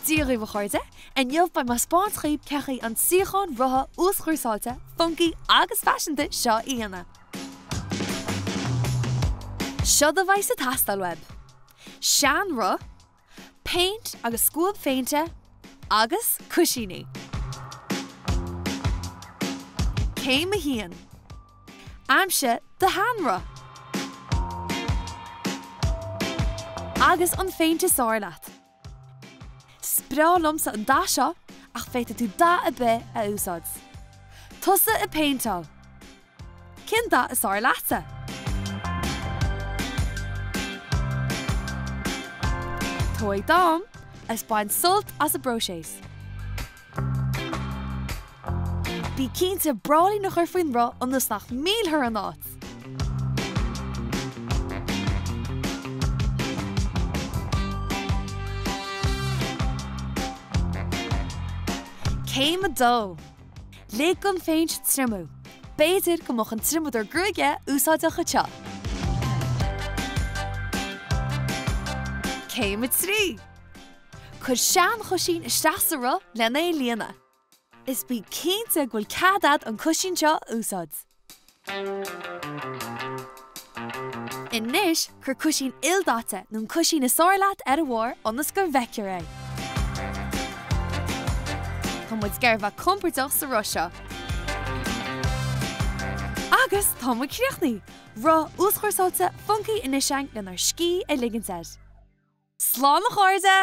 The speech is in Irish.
Dia dhaoibh a chairde! Inniu beidh mé ag 'spáint dhaoibh cén chaoi an suíochán rotha uaschúrsáilte, funcaí agus faiseanta seo a dhéanamh. Seod a bheidh ag teastáil uaibh. Sean-roth, péint agus scuab phéinte agus cuisíní. Céim 1. Aimsigh do shean-roth. Agus an phéint is fearr leat. Is breá liomsa an dath seo ach féadfaidh tú dath ar bith a úsáid. Tosaigh ag péinteáil. Cén dath is fearr leatsa? Tóg d'am agus bain sult as an bpróiseas. Bí cinnte bráillín a chur faoin roth ionas nach millfear an áit! Céim 2. Lig don phéint triomú. B'fhéidir go mbeadh an triomadóir gruaige úsáideach anseo. Céim 3. Cuir seanchuisín isteach sa roth lena é líonadh. Is bí cinnte go bhfuil cead a'd an cuisín seo a úsáid. Anois cuir cuisín ildaite nó an cuisín is fearr leat ar a bharr ionas go bhfeictear é. Tá muid ag iarraidh a bheith compordach sa roth seo. Agus tá muid críochnaithe! Roth uaschúrsáilte funcaí anois againn lenár scíth a ligint air. Slán a chairde!